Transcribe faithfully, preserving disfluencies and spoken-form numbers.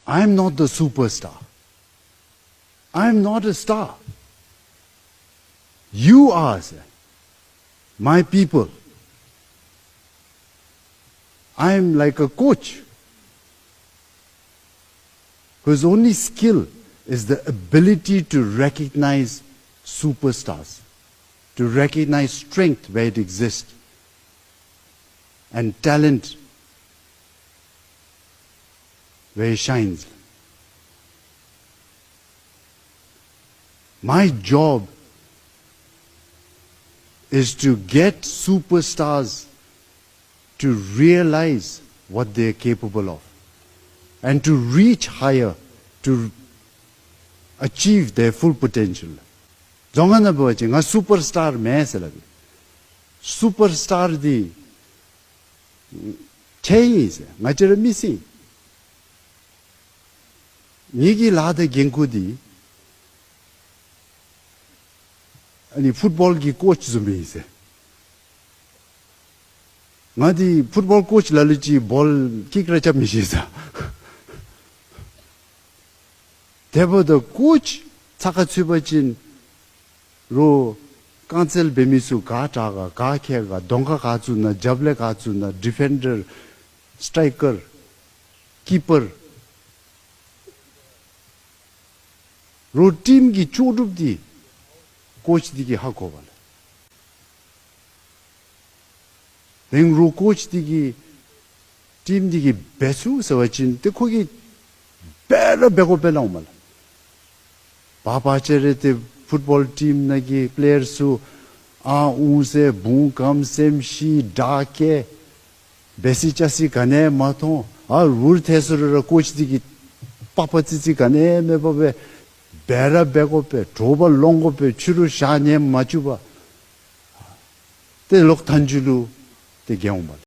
I am not the superstar. I am not a star. You are, sir. My people. I am like a coach whose only skill is the ability to recognize superstars, to recognize strength where it exists, and talent where it shines. My job is to get superstars to realize what they are capable of and to reach higher, to achieve their full potential. རྫོང་ཁ་ནང་འབད་བ་ཅིན་ང་སུ་པར་སི་ཊར་མེན་ཟེར་སླབ་ཨིན། སུ་པར་སི་ཊར་འདི་ཁྱེད་ཨིན་ཟེར། ང་བཅས་ར་མི་སེར་ཨིན། ངེ་གི་ལཱ་དང་འགན་ཁུར་འདི་ཨ་ནི་ཕུཊ་བཱོལ་གྱི་ཀོཆ་བཟུམ་ཨིན་ཟེར། ང་འདི་ཕུཊ་བཱོལ་ཀོཆ་ལ་ལུ་ཅིག་བཱོལ་ཀིཀ་ར་རྐྱབ་མི་ཤེས་ཟེར། དེ་འབདཝ་ད་ཀོཆ་ཚགས་ཁར་ཚུད་པ་ཅིན་རོགས་རྐང་རྩེད་འབད་མི་ཚུ་ག་དྲག་ག་ག་མཁས་ག་གདོང་ཁར་ག་བཙུགས་ན་རྒྱབ་ལས་ག་བཙུགས་ན་ཌི་ཕེན་ཌར་སི་ཊའི་ཀར་ཀི་པར་རོགས་ཊིམ་གྱི་ལྕོགས་གྲུབ་འདི་ཀོཆ་འདི་གིས་ཧ་གོ་བས་ལགས། དེ་རུང་རོགས་ཀོཆ་འདི་གིས་ཊིམ་འདི་གིས་འབད་ཚུགས་ཟེར་བ་ཅིན་ཏེ་ཁོ་གིས་འབད་ར་འབད་དགོ་པས་ལགས་འོང་མས་ལགས། བ་བ་ཅིག་རེ་ཏེ་ཕུཊ་བཱོལ་ཊིམ་ནང་གི་པི་ལེ་ཡར་ཚུ་ཨ་ཨུང་ཟེར་བུང་སྐམ་སེམས་ཤི་དྲག་སྐད་འབད་སི་ཅ་སི་ག་ནི་ཡང་མ་མཐོང་། ཨ་འུར་ཐལ་སོང་རུང་ར་ཀོཆ་འདི་གིས་པགས་པ་ཙི་ཙི་ག་ནི་ཡང་མེད་པར་སྦེ་འབད་ར་འབད་དགོ་པས། དྲོ་པ་ལོང་དགོ་པས། ཕྱི་རུ་ཞག་ཉལ་མ་བཅུག་པར། ཏེ་ལོག་མཐའ་མཇུག་ལུ་ཏེ་རྒྱལ་འོང་པས་ལགས།